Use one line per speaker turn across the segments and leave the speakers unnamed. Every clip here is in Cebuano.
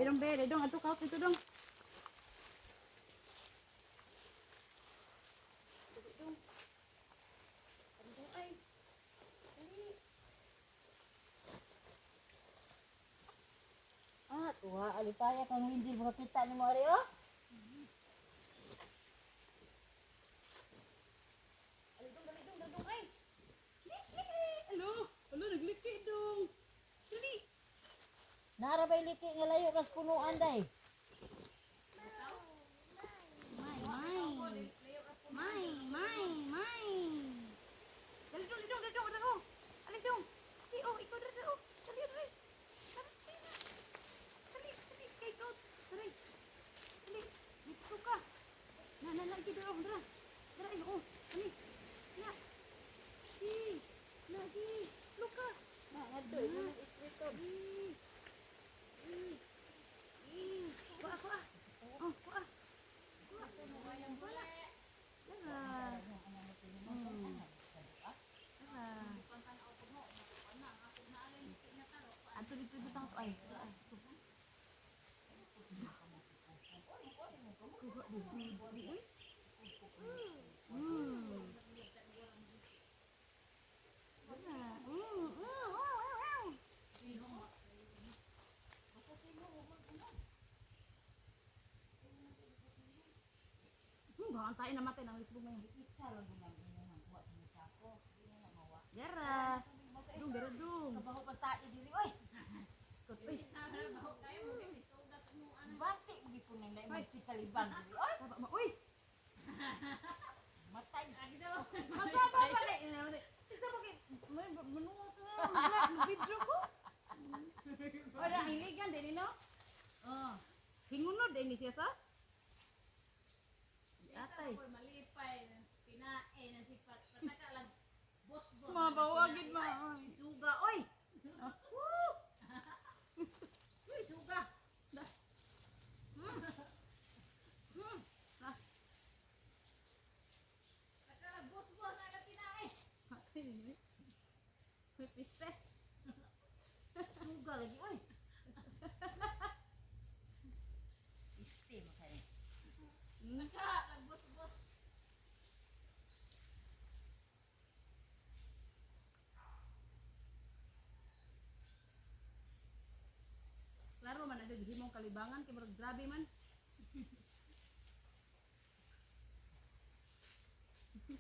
Dong, be, dong, ato ka dito dong. Dali, dong. Dali, dong, ay. Dali.
Ah, tuwa alipaya kang hindi makakita ni mo ari oh.
Dali, dong, dali, dong, dali, dong, ay. Liki. Alo, alo, nagliki dong. Dali.
Nara bay liki nga layo kas punuan day.
May, may, may, may. Dali dong, dali dong, dali dong, dali dong. Dali dong. Dali, oh, ikaw dali, oh. Dali, dali. Dali, dali na. Dali, dali, kay ikaw. Dali. Dali, dito ka. Na, na, na, dito, oh, dara. Dara, ay, oh, ani. Na. Di, na, di. Luka.
Na ngadto imo nang iskrito.
Di. Di. Di. Kuha, kuha. Oh, kuha. Kuha. Wala. Dara. Ah. Ato dito dito ang ay. Kuha di di uy. Wala. Baka ang tayo namatay ng Facebook ngayon. Yara. Dung, dara dung.
Kabaho pa tae diri oy.
Scott, uy.
Bati gipon nang lain magchikalibang diri oy.
Saba ma, uy.
Matay.
Masaba pa kay. Sige ba kay manuot na video ko. Wala hiligan din no?
Oh.
Hingunod din ni siya sa. Atay.
Malipay, pinae, nasipat, pataka lang, bos-bos.
Mabawagid ma. Oy.
Suga oy. Woo! Uy, suga.
Ah,
Pataka lang, bos-bos na lang pinae.
Atay ni. May piste.
Suga lagi oy. Iste makay.
Pataka lang, bos-bos.
Klaro man agad himong kalibangan kay murag grabe man.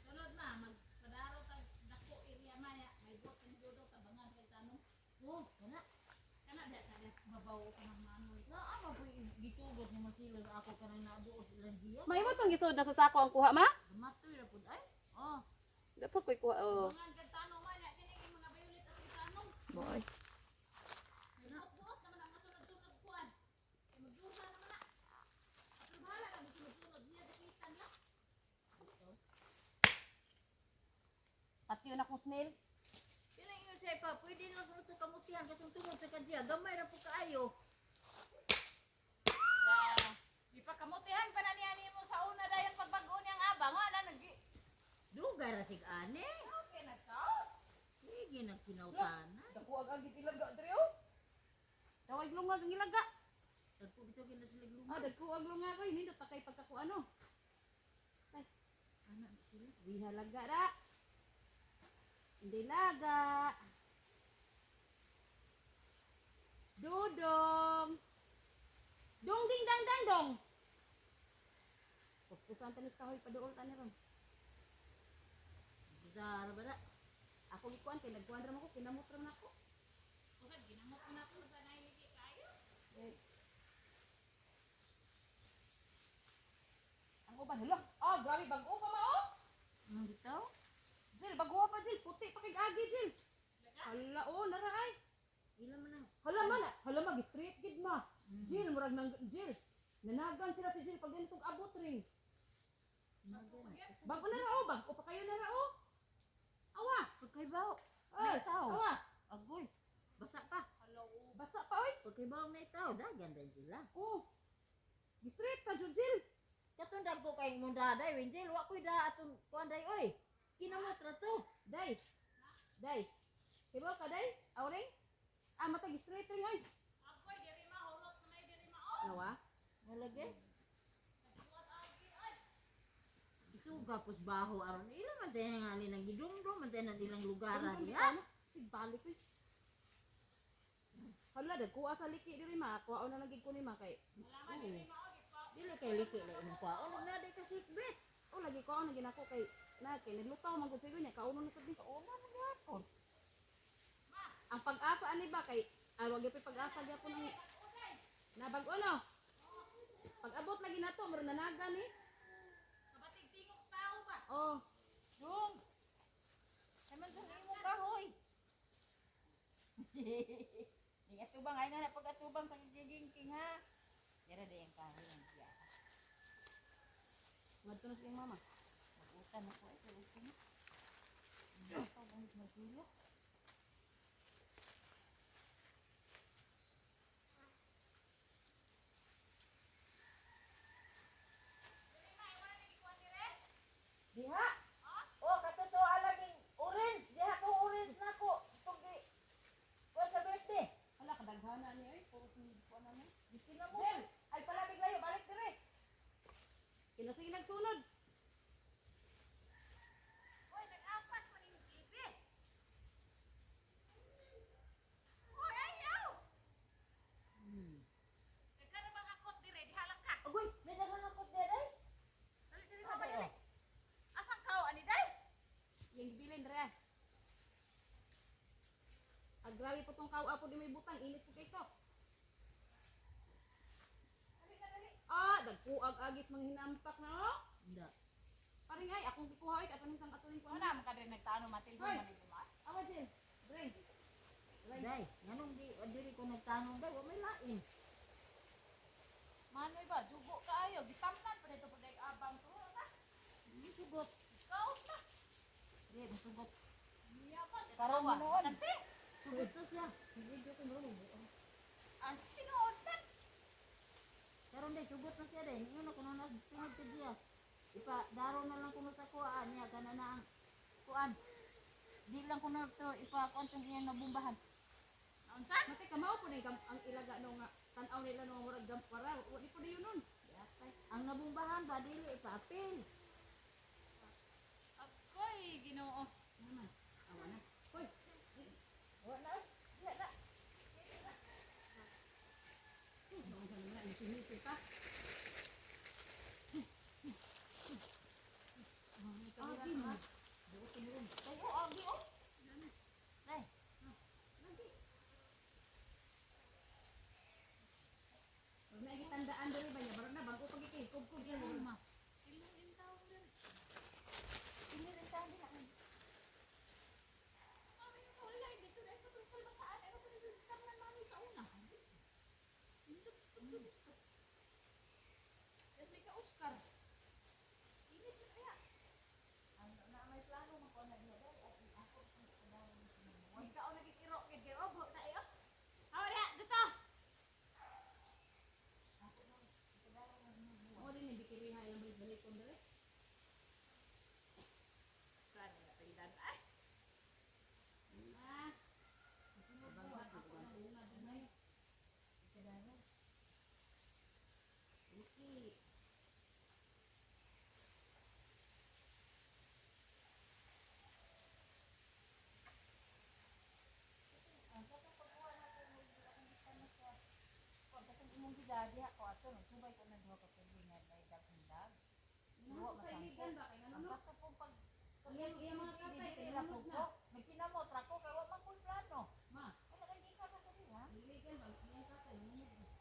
Sunod na, magpadaro tag dako area maya, may bot ang judo tabangan kay tanong.
Oh, kana.
Kana diya sa diya mabawo ka ng manoy.
Naa ma po gitugot ni masilo sa ako kanang nabuo sila diya.
Mahimo tong gisod na sa sako ang kuha ma?
Matoy ra pud ay. Oh.
Dapat ko'y kuha oh.
Tabangan kay tanong maya, kini ang mga violet as tanong.
Boy.
May buot-buot naman ang masunod-sunod kuan. Kay magduha naman na. Pero bahala lang sunod-sunod niya dakitan lang.
Pati yun akong snail.
Pinaingon siya pa, pwede na kuno to kamutihan katong tungod sa kadya. Gamay ra pud kaayo.
Na, gipakamutihan pa na niya nimo sa una dayon pagbag-o niyang abang, wa na nag
Dugay ra sig ane.
Okay na ka.
Sige nagkinautana.
Dako ang agit ilaga dre oh. Daway lungag ang ilaga.
Dagko bitaw kina sila
Ah,
lungag.
dagko ang lungag oy nindot ta kay pagkaku ano. Ay,
Ana di sila.
wihalaga da. Hindi laga. Dudong. Dong ding dang dang dong. Puspusan tanis kahoy paduol tani ron.
Zara ba na?
Ako gikuan kay nagkuan ra man ko kinamot ra man ako.
Usag ginamot ko na ko sa nailigi kayo.
Eh. Ang uban hala. Ah, grabe bag-o pa mao.
Bitaw.
Jill, bago pa Jill, puti pa kay agi Jill. Hala oh, nara ay.
Ila man ang
Hala man, hala mag straight gid ma. Jill, murag nang Jill. Nanagan sila si Jill pag ganitong abot rin. Bago na ra oh, bago pa kayo na ra oh. Awa,
pagkaibaw.
ay,
Naitaw.
awa.
Agoy. Basa pa.
Basa pa oy.
Pagkaibaw na itaw, dagan rin sila.
Oh. Straight pa jud Jill.
Katong dagko kay mong daday, Wenjel, wa koy da atong kuan day oy. Kinamot ra to.
Day. Day. Kibaw ka day? Auring? Ah, matag straight rin oy.
Agoy diri ma hulot na may diri ma.
Tanawa.
Nalagay. Isuga pos baho aron ila man tayo nga ni nang gidumdum man tayo nang ilang lugaran
Dum-dum
ya.
bitaw, no? Sig balik oy. Hala, dagkuha sa liki diri ma. Kuhaon na lang gid ko ni ma kay.
Dili kay liki la imong kwaon ug na di ka sikbit.
Oh, lagi kuhaon na ginako kay na kay naglutaw man gud sigo niya kauno na sad ni.
Kauno na gyapon.
Ang pag-asa ani ba kay ah, wag gyud pag-asa gyapon ang nabag-o no. Pag-abot lagi nato murag nanaga ni.
Kabatig tingog sa tao ba?
Oh,
Dong. Ay man sa imong kahoy. Ning atubang ay na pag atubang sa gigingking ha. Dira di ang kahoy ang siya.
ngadto na siyang mama.
Magutan ako ay pero ko. Ito bang masilo? Diha. Oh, kato alaging orange. Diha ko orange na ko. Tugi. Kuan sa birthday.
Hala kadaghana ni oy, puro kuan na ni.
Gitin na mo.
Sir, ay palabig layo, balik dire. Kinasige nagsunod.
Uy, nag-ampas man yung TV. Uy, ayaw! Nagkaroon bang akot dire? Diha lang ka.
Agoy, may daghan ako dire.
Dali, dali, mama, dali. Asang kao, ani day?
Yang gibilin dire. Ag grabe po tong kawa po di may butang, init po kay ko. Ah, dagkuag agis mga hinampak na oh.
Hindi.
Paring ay, akong gikuha ay katuning kang atuning kuan.
Wala man ka rin nagtaano matildo
Hoy!
man ito ma.
Awa Jen. Dre. Dre.
Day, nganong di diri ko nagtanong day, wa may lain.
Manoy ba, dugo kaayo, gitamnan pa dito pag abang to. Na.
Sugot.
Kaon na.
Di, masugot.
Niya pa.
Karon noon.
Nante.
Sugot na siya.
Video ko mo mo.
As tinuod na.
Karon day sugot na siya day. Ingon ako na nagtingog ka diya. Ipa daro na lang kuno sa kuan niya kana na ang kuan. Di lang kuno to ipa kuan tong iyang nabumbahan.
Unsa?
Mate kamao po ni ang ilaga no nga tan-aw nila no murag gampara. Wa di po dayon nun.
Yatay. Ang nabumbahan ba dili ipa-apil.
Agoy, Ginoo.
Naman. Awa na. Hoy,
Wa na. Diya na.
noon sa mga nagsinipit pa.
Agi mo. Ay, oh, agi oh. Day.
Pag naigitandaan diri ba niya, barang na bago pag ikikugkog yan ma.
Tingin taon diha.
Mo din ni bikiriha ilang balik-balikon diri. Ah. Liki.
Ang katong pagkuha natin mo di akong gitan na sa kuan katong imong gidadi ko ato nagsubay ko na duha ka tuig nga may dagdag.
Wa sa iligan ba kay
Ang
ngano?
kato pong pag
Iyang iyang mga katay kay
dili ra
nunod
ko
na.
nagkinamot ra ko kay wa man koy plano.
Ma,
Wala kay gikan na diri ha.
iligan ba iyang katay nunod na.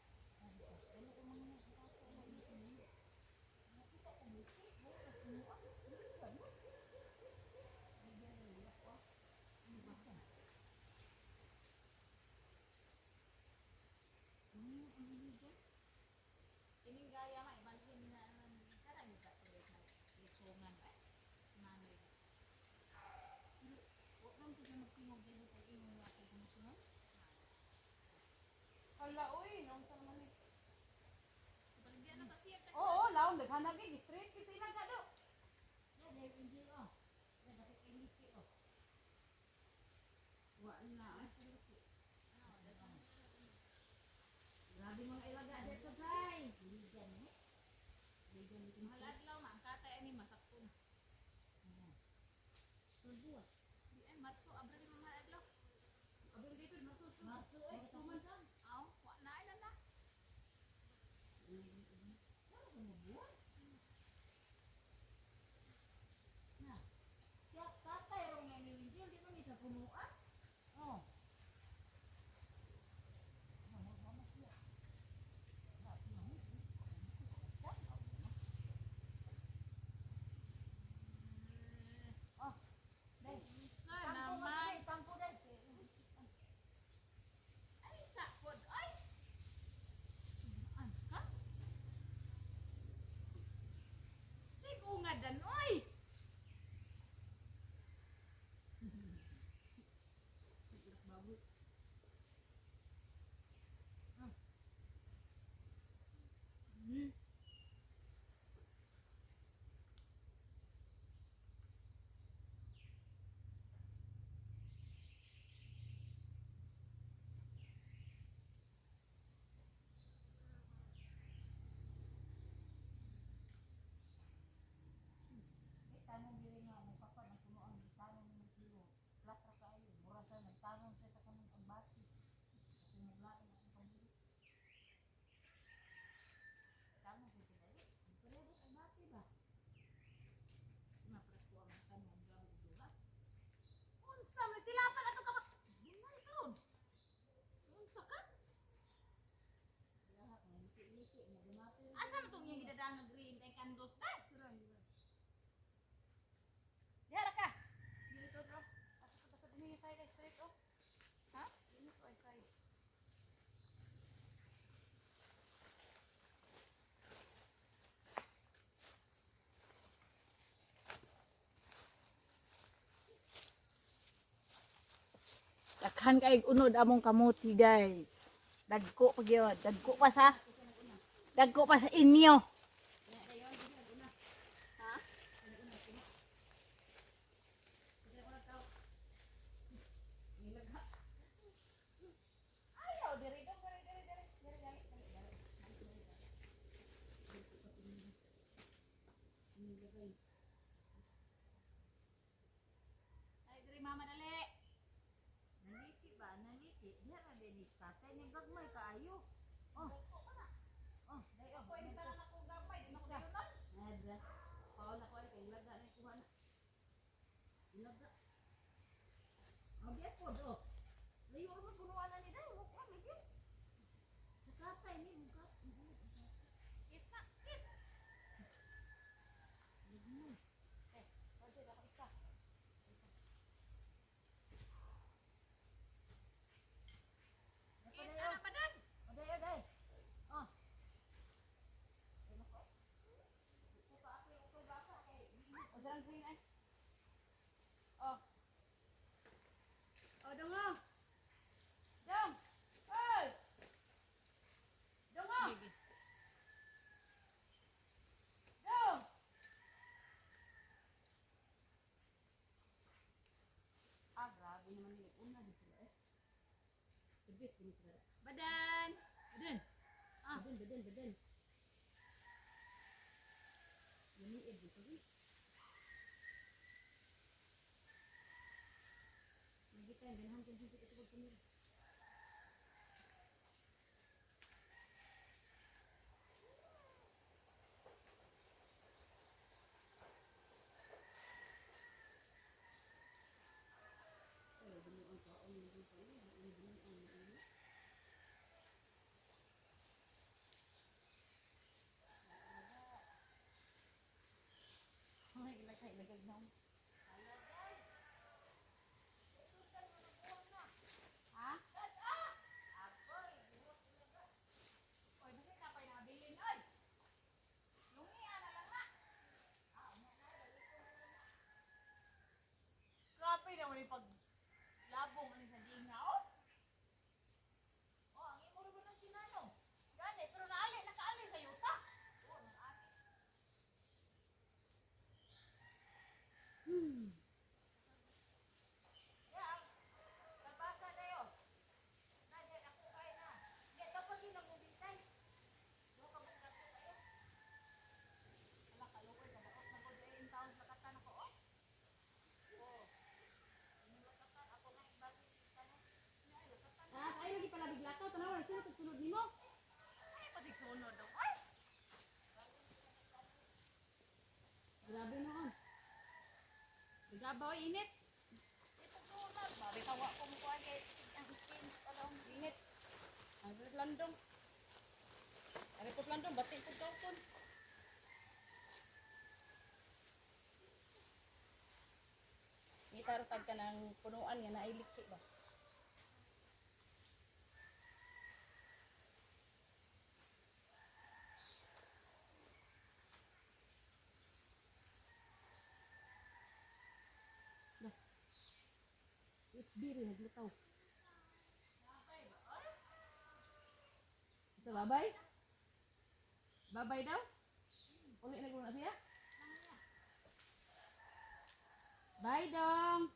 Kining gaya ma ibalhin na naman kana gyud sa lisungan ba. Manoy ba.
Wa man ko siya magtingog dili pag ingon nga ako kumusunod.
Hala oy, naunsa naman ni.
Baligyan na kasi ang
Oo, laom daghan na gid straight gid sa ilaga do.
Ya, dahil hindi oh. Ya, dapat kay liki oh.
Wa na. Ay. Grabe mga ilaga dito sa.
Mahal adlaw ma ang katay ani masakto na.
Sulbuan.
Di ay Marso, Abril man mahal adlaw. Abril dito Marso.
Marso eh.
2 months. Aw, wa na ay na na.
Wala ko mabuwan. Na. Kaya tatay rong nga ni Winjil, di man ni sa punuan. Oh. Oh, dai.
Unsa
Tampo
naman?
dai, tampo dai.
Ay sakod ay. Sumaan ka? Sigungadan oy.
Baboy. Eh, tanong diri nga mo papa ng punuan, tanong ni kilo. Flat ra kaayo, mura sa nagtanong siya sa kanang ang bati. Kasi naglain akong pamilya. Tanong siya sila. Eh, parehas ang bati ba?
Mapresko ang tanong gabi duha. Unsa may tilapan ato ka ba? Bunal karon. Unsa ka?
Lahat ng liki-liki, nagumati.
Asa man tong iyang gidadang nga green kay kandos na? Diara ka.
Dili to bro. Asa to basta dinhi say kay straight oh. Ha? Dili to ay say.
Daghan kay unod among kamuti, guys. Dagko pa gyud, dagko pa sa inyo. Ayaw diri dong diri diri diri diri dali dali dali. Ay diri mama dali.
Naliki ba? Naliki. Diya ra din is patay. Nagagmay kaayo. Oh. Oh, dai oh.
Ako ini tanan ako gamay di na ko dayonon.
Nada.
Paon ako ay kay ilaga na kuha na.
Ilaga. Ang di po do. Layo ra man punuan na ni dai. Mo kuan lagi. Sa katay ni muka.
Itsa, kit.
Nagmay.
Eh, Roger, ako isa. Kit, ana pa dan.
Oday oday. Oh.
O darang green ay. Oh.
Oh, dong oh. Dong. Hey. Dong oh.
Sige.
Dong.
Ah, grabe naman nila. Una din sila eh. The best din sila.
Badan. Badan.
Ah. Badan, badan, badan. Lamiid dito. Eh. Lagi tayo, ganahan kong sisik ito pag pumira. Ay, ilagay, ilagay na.
Ha? Oy, basta na pa'y nabilin, oy. Lungi, ana lang na. Grabe naman yung pag labong ani sa dinga, oh.
Oh, ang imo rin ng sinano.
Gani, pero naali, nakaali sa yuta.
Oh, nang Ya, kalbasa dayo. Na, dyan ako kay na. Di, kapag yun ang mubintay. Doon ka mong kayo.
Sunod daw. Ay!
Grabe noon. Nagabaw init.
Ito sunod. Babi tawa ko mo kuha kay ang skin along.
Init. Ang landong. Ari po landong bati po kaukon. Ngita ka ng punuan nga nailiki ba? Dah. It's biri naglutaw. Sa babay? Babay daw? Uli na na siya? Bye dong!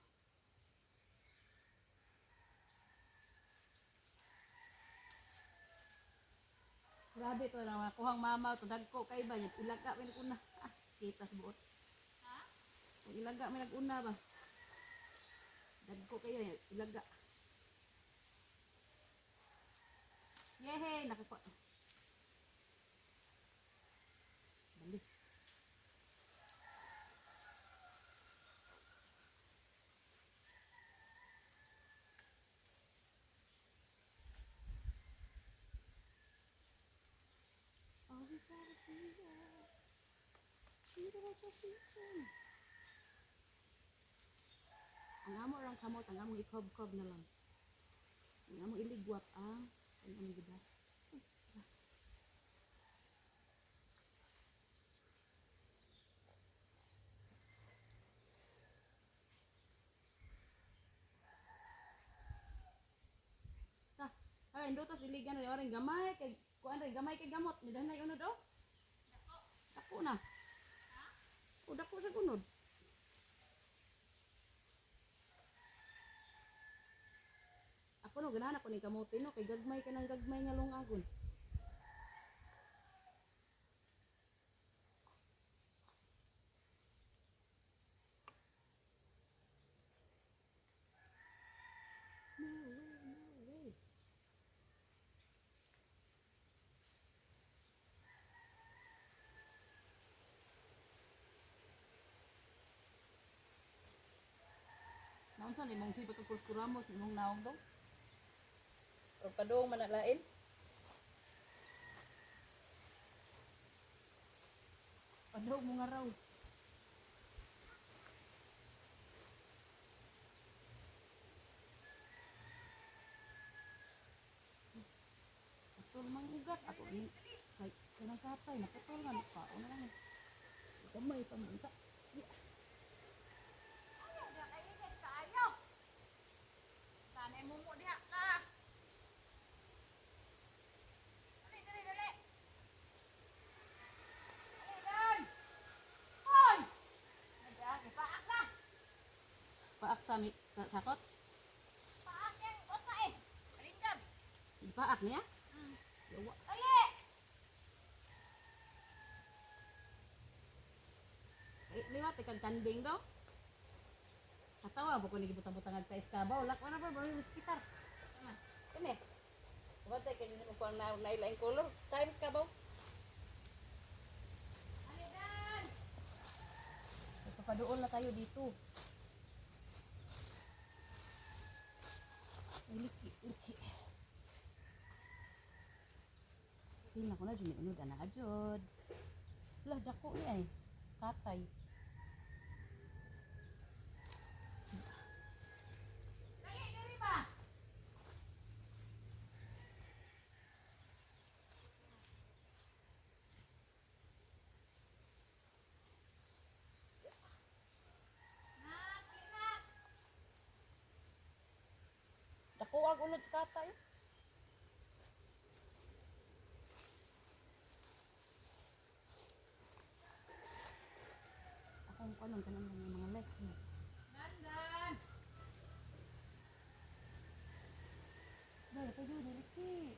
Grabe to na kuhang mama to dagko kay ba ilaga may naguna. Ah, kitas buot.
Ha?
Kung ilaga may naguna ba? Dagko kayo ilaga. Yehe, nakakuha. Dali. Ang amo rang kamot, ang among ikob-kob na lang. Ang among iligwat ang among gida. Ay, tara. Ta, ara indutos iligan rin orang gamay kay kuan rin gamay kay gamot nidan na unod oh. Dako na. O dako sa unod. Ako no ganahan ako ning kamote no kay gagmay ka ng gagmay nga lungagon. No way, no way. Naunsa ni mong sibot og kuramos nimong naong dong? O kadong manalain? Padong mo nga raw. Putol mang ugat ako ni sa kanang katay naputol man pa una lang. Gamay pa man ta. Yeah.
Ayaw diha kay init kaayo. Tanay mo mo diha ka. Dali, dali, dali. Dali, dali. Hoy! Nadiha, paak na.
Paak sa, mi, sa sakot?
Paak yang osa eh. Ringgam.
Paak niya?
Mm.
Yawa.
Dali!
Eh, liwat ikag kanding daw. Katawa ba ko ni gibutang-butang ag tais kabaw. Lak wala ba ba hospital.
Tama.
Kini. Kubantay kay nimo ko ang na nailaing color. Times kabaw.
Dali, dali.
Papadool na tayo dito. Ay, liki, liki. Tingnan ko na, dyan may unod, ana, jod. Lah, dako ni ay. Katay.
Dali, dali ba? Nak, nak.
Dako ang unod sa katay. Akong kanong kanang mga like mo.
Dandan.
Dahil pa yun, liki.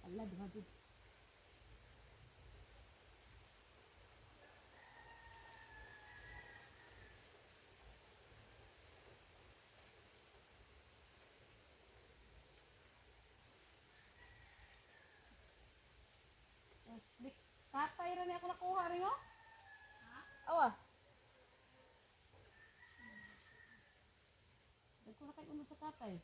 Ala, duha jud. Katay ra ni ako nakuha rin oh. Awa. Dagko na kay unod sa katay.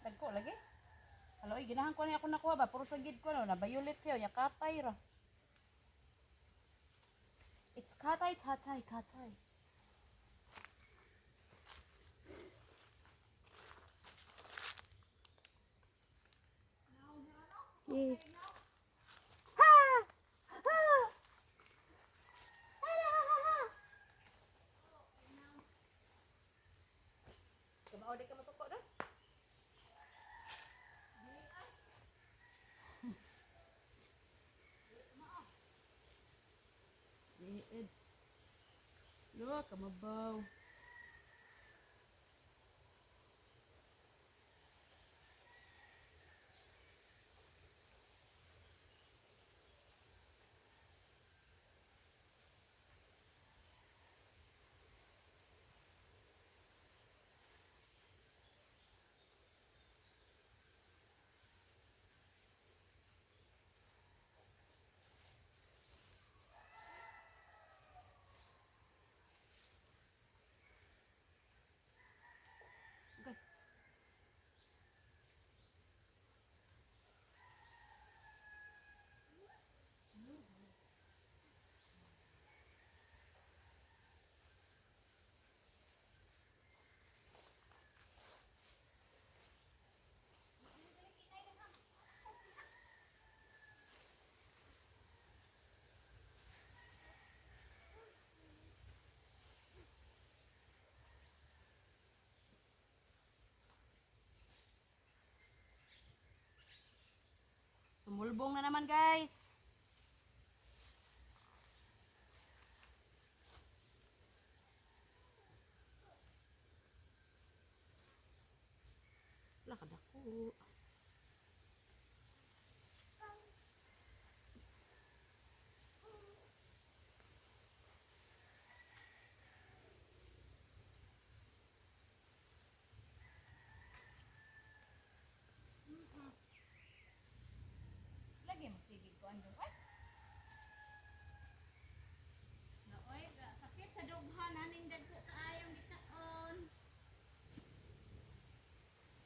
Dagko lagi. Halo, oy, ginahan ko na ako nakuha ba? Puro sa gid ko no, na violet siya, nya katay ra. It's katay, tatay, katay. Yeah. Ha! Ha! Ha, ha, ha, ha. Kamao di ka masuko na? Liid. Lo, kamabaw. Okay. Sumulbong na naman, guys. Lakad ako.
Lagi mo sige ko andong ay. Naoy, sakit sa dughan aning dagko kaayong gitaon.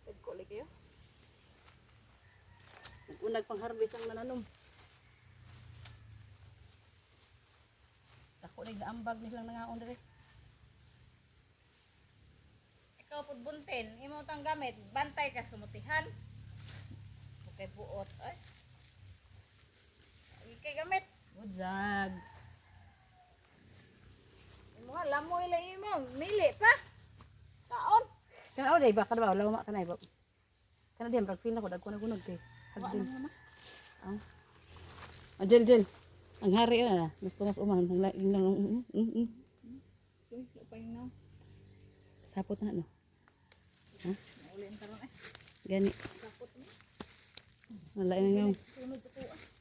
Dagko lagi kayo. Nag-unag pang harvest ang nananom. Dako na ambag nilang nangaon dire.
Ikaw pud buntin, imo tang gamit, bantay ka sumutihan. Okay buot ay. Agi kay gamit.
Budzag.
Imo ha, lamoy lang imo, mili pa. Kaon.
Kana oday ba kada ba lawma kanay ba. Kana diyan pag feel nako dagko na gunog kay. Hagdin. Ang. Ah, jel jel. Ang hari na na. Gusto mas umang ang laing lang.
Uy, pa yung now.
Sapot na no. Ha?
Mauli ang karon ay.
Gani.
Sapot mo.
Ang laing lang.
Sunod sa kuha.